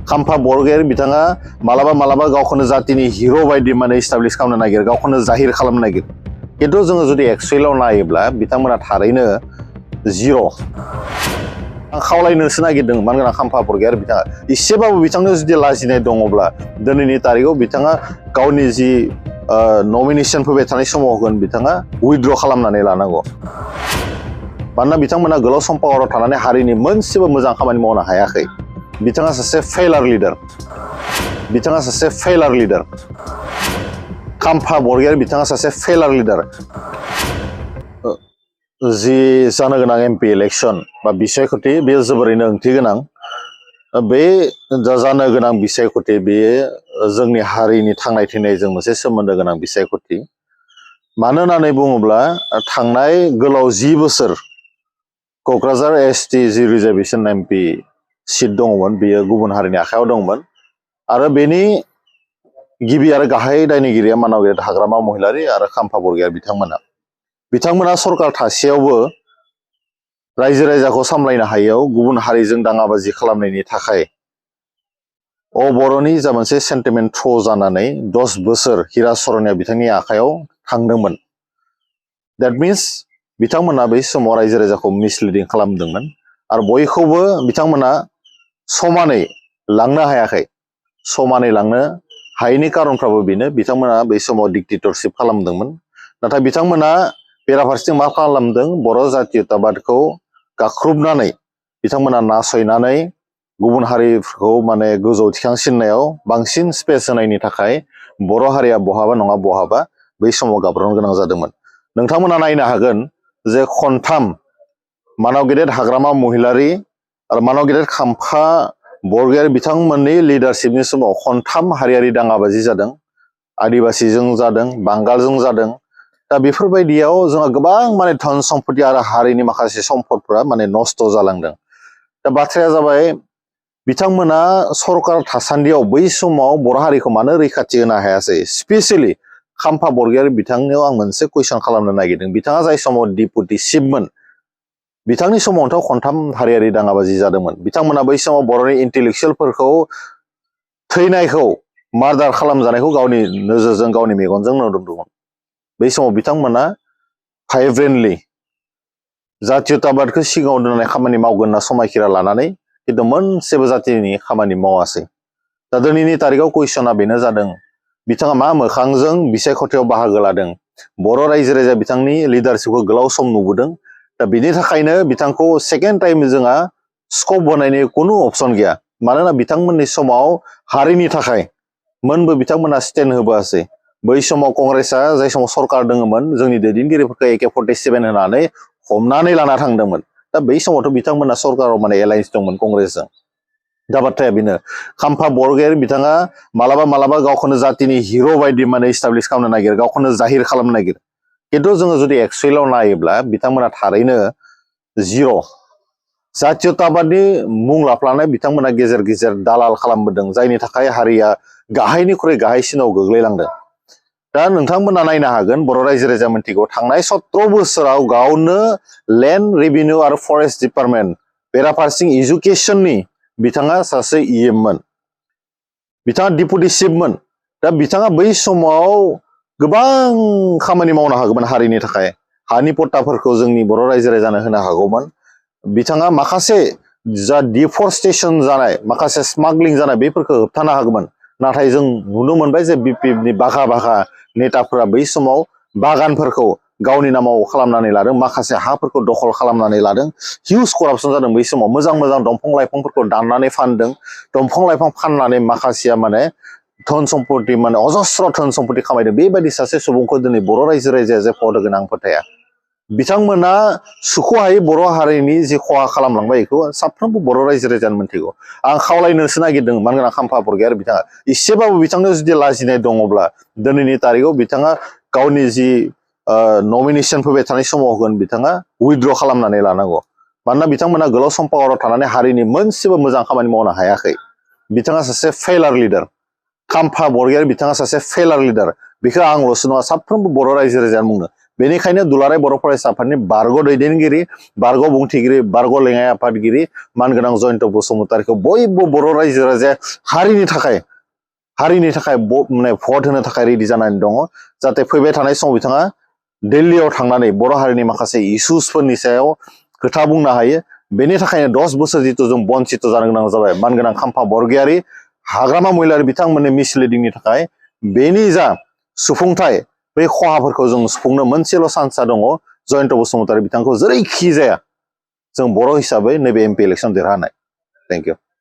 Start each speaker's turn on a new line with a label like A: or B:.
A: खाम्फा बरगयारि बिथाङा मालाबा मालाबा गावखौनो जातिनि हिरो बायदि माने इस्टाब्लिश खालामनो नागिर, गावखौनो जाहिर खालामनो नागिर। खिन्थु जोङो जुदि एक्चुयेलाव नायोब्ला बिथांमोना थारैनो जिर'। आं खावलायनोसो नागिरदों, मानोना खाम्फा बरगयारि बिथाङा एसेबाबो बिथांनो जुदि लाजिनाय दङब्ला दिनैनि तारिखआव बिथाङा गावनि जि नमिनेसन फैबाय थानाय समाव होगोन बिथाङा उइथड्र खालामनानै लानांगौ। मानोना बिथांमोना गोलाव सम पावाराव थानानै हारिनि मोनसेबो मोजां खामानि मावनो हायाखै। बिथाङा सासे फेलार लिडार। बिथाङा सासे फेलार लिडार। खाम्फा बरगयारि बिथाङा सासे फेलार लिडार। जि जानो गोनां एमपि इलेक्शन बा बिसायख'थि बेयो जोबोरैनो ओंथि गोनां। बे जानो गोनां बिसायख'थि बेयो जोंनि हारिनि थांनाय थैनायजों मोनसे सोमोन्दो गोनां बिसायख'थि। मानो होननानै बुङोब्ला थांनाय गोलाव 10 बोसोर क'क्राझार एसटि जि रिजार्भेसन एमपि सिट दङमोन बेयो गुबुन हारिनि आखायाव दंमोन आरो बेनि गिबि आरो गाहाय दायनिगिरिया मानाव गेदेर हाग्रामा महिलारि आरो खाम्फा बरगयारि बिथांमोना सरकार थासेयावबो रायजो राजाखौ सामलायनो हायैयाव गुबुन हारिजों दाङाबाजि खालामनायनि थाखाय बर'नि जा मोनसे सेन्टिमेन्ट थ्र' जानानै 10 बोसोर हिरा सरनाया बिथांनि आखायाव थांदोंमोन। That means बिथांमोना बै समाव रायजो राजाखौ मिसलिडिं खालामदोंमोन आरो बयखौबो बिथांमोना समानै लांनो हायाखै। समानै लांनो हायैनि खारनफ्राबो बेनो, बिथांमोना बै समाव डिक्टेटरशिप खालामदोंमोन। नाथाय बिथांमोना बेराफारसेथिं मा खालामदों, बर' जातीयताबादखौ गाख्रुबनानै बिथांमोना नासयनानै गुबुन हारिफोरखौ माने गोजौ थिखांसिननायाव बांसिन स्पेस होनायनि थाखाय बर' हारिया बहाबा नङा बहाबा बै समाव गाब्रनो गोनां जादोंमोन। नोंथांमोना नायनो हागोन जे खनथाम मानाव गेदेर हाग्रामा महिलारि आरो मानाव गेदेर खाम्फा बरगयारि बिथांमोननि लिडारशिपनि समाव खनथाम हारियारि दाङाबाजि जादों। आदिबासिजों जादों, बांगालजों जादों। दा बेफोरबायदियाव जोंहा गोबां माने धन सम्पति आरो हारिनि माखासे सम्पदफोरा माने नस्थ' जालांदों। दा बाथ्राया जाबाय बिथांमोना सरकार थासान्दियाव बै समाव बर' हारिखौ मानो रैखाथि होनो हायासै? स्पेसियेलि खाम्फा बरगयारि बिथांनियाव आं मोनसे कुइसन खालामनो नागिरदों। बिथाङा जाय समाव डिपुटि चिफमोन बिथांनि समावथ' खनथाम हारियारि दाङाबाजि जादोंमोन। बिथांमोना बै समाव बर'नि इन्टेलेक्सुयेलफोरखौ थैनायखौ मार्डार खालामजानायखौ गावनि नोजोरजों गावनि मेगनजों नुदोंमोन। बै समाव बिथांमोना भाइब्रेन्टलि जातीयताबादखौ सिगाङाव दोननानै खामानि मावगोन होनना समायखिरा लानानै खिन्थु मोनसेबो जातिनि खामानि मावासै। दा दिनैनि तारिखआव कुइसना बेनो जादों, बिथाङा मा मोखांजों बिसायख'थियाव बाहागो लादों? बर' रायजो राजा बिथांनि लिडारशिपखौ गोलाव सम नुबोदों। दा बिनि थाखायनो बिथांखौ सेकेन्ड टाइम जोंहा स्कप होनायनि खुनु अपसन गैया। मानोना बिथांमोननि समाव हारिनि थाखाय मोनबो बिथांमोना स्टेन्ड होबोआसै। बै समाव कंग्रेसआ जाय समाव सरकार दङमोन जोंनि दैदेनगिरिफोरखौ AK-47 होनानै हमनानै लाना थांदोंमोन। दा बै समावथ' बिथांमोना सरकाराव माने एलायन्स दंमोन कंग्रेसजों। दा बाथ्राया बेनो, खाम्फा बरगयारि बिथाङा मालाबा मालाबा गावखौनो जातिनि हिरो बायदि माने इस्टाब्लिश खालामनो नागिर, गावखौनो जाहिर खालामनो नागिर। खिन्थु जोङो जुदि एक्चुयेलाव नायोब्ला बिथांमोना थारैनो जिर'। जातीयताबादनि मुं लाफ्लानाय बिथांमोना गेजेर गेजेर दालाल खालामबोदों, जायनि थाखाय हारिया गाहायनिख्रुइ गाहायसिनाव गोग्लैलांदों। दा नोंथांमोना नायनो हागोन, बर' रायजो राजा मिन्थिगौ थांनाय 17 बोसोराव गावनो लेन्ड रेभिनिउ आरो फरेस्ट डिपार्टमेन्ट बेराफारसेथिं एजुकेसननि बिथाङा सासे EM-मोन। बिथाङा डिपुटि चिफमोन। दा बिथाङा बै समाव गोबां खामानि मावनो हागौमोन हारिनि थाखाय। हानि पट्टाफोरखौ जोंनि बर' रायजो राजानो होनो हागौमोन। बिथाङा माखासे जा डिफरेस्टेसन जानाय, माखासे स्मागलिं जानाय बेफोरखौ होबथानो हागौमोन। नाथाय जों नुनो मोनबाय जे BPFनि बाघा बाघा नेताफोरा बै समाव बागानफोरखौ गावनि नामाव खालामनानै लादों, माखासे हाफोरखौ दखल खालामनानै लादों। हिउज करापसन जादों बै समाव। मोजां मोजां दंफां लाइफांफोरखौ दाननानै फानदों। दंफां लाइफां फाननानै माखासेया माने धन सम्पति माने अजस्र धन सम्पति खामायदों। बेबायदि सासे सुबुंखौ दिनै बर' रायजो राजाया जे भट होगोन आं फोथाया। बिथांमोना सुख'हायै बर' हारिनि जि खहा खालामलांबाय बेखौ साफ्रोमबो बर' रायजो राजानो मिन्थिगौ। आं खावलायनोसो नागिरदों, मानोना खाम्फा बरगयारि बिथाङा एसेबाबो बिथांनो जुदि लाजिनाय दङब्ला दिनैनि तारिखआव बिथाङा गावनि जि नमिनेसन फैबाय थानाय समाव होगोन बिथाङा उइथड्र खालामनानै लानांगौ। मानोना बिथांमोना गोलाव सम पावाराव थानानै हारिनि मोनसेबो मोजां खामानि मावनो हायाखै। बिथाङा सासे फेलार लिडार। खाम्फा बरगयारि बिथाङा सासे फेलार लिडार। बेखौ आंल'सो नङा, साफ्रोमबो बर' रायजो राजानो बुङो। बेनिखायनो दुलाराय बर' फरायसा आफादनि बारग' दैदेनगिरि, बारग' बुंथिगिरि, बारग' लेङाइ आफादगिरि मानगोनां जयन्त बसुमतारीखौ बयबो बर' रायजो राजाया हारिनि थाखाय माने भट होनो थाखाय रेडि जानानै दङ। जाहाथे फैबाय थानाय समाव बिथाङा दिल्लीयाव थांनानै बर' हारिनि माखासे इस्युसफोरनि सायाव खोथा बुंनो हायो। बेनि थाखायनो 10 बोसोर जितु जों बन्सित जानो गोनां जाबाय मानगोनां खाम्फा बरगयारी, हाग्रामा महिलारि बिथांमोननि मिसलिडिंनि थाखाय। बेनि जा सुफुंथाय बै खहाफोरखौ जों सुफुंनो मोनसेल' चान्सआ दङ, जयन्त बसुमतारी बिथांखौ जेरैखि जाया जों बर' हिसाबै नैबे MP इलेक्सन देरहानाय। Thank you.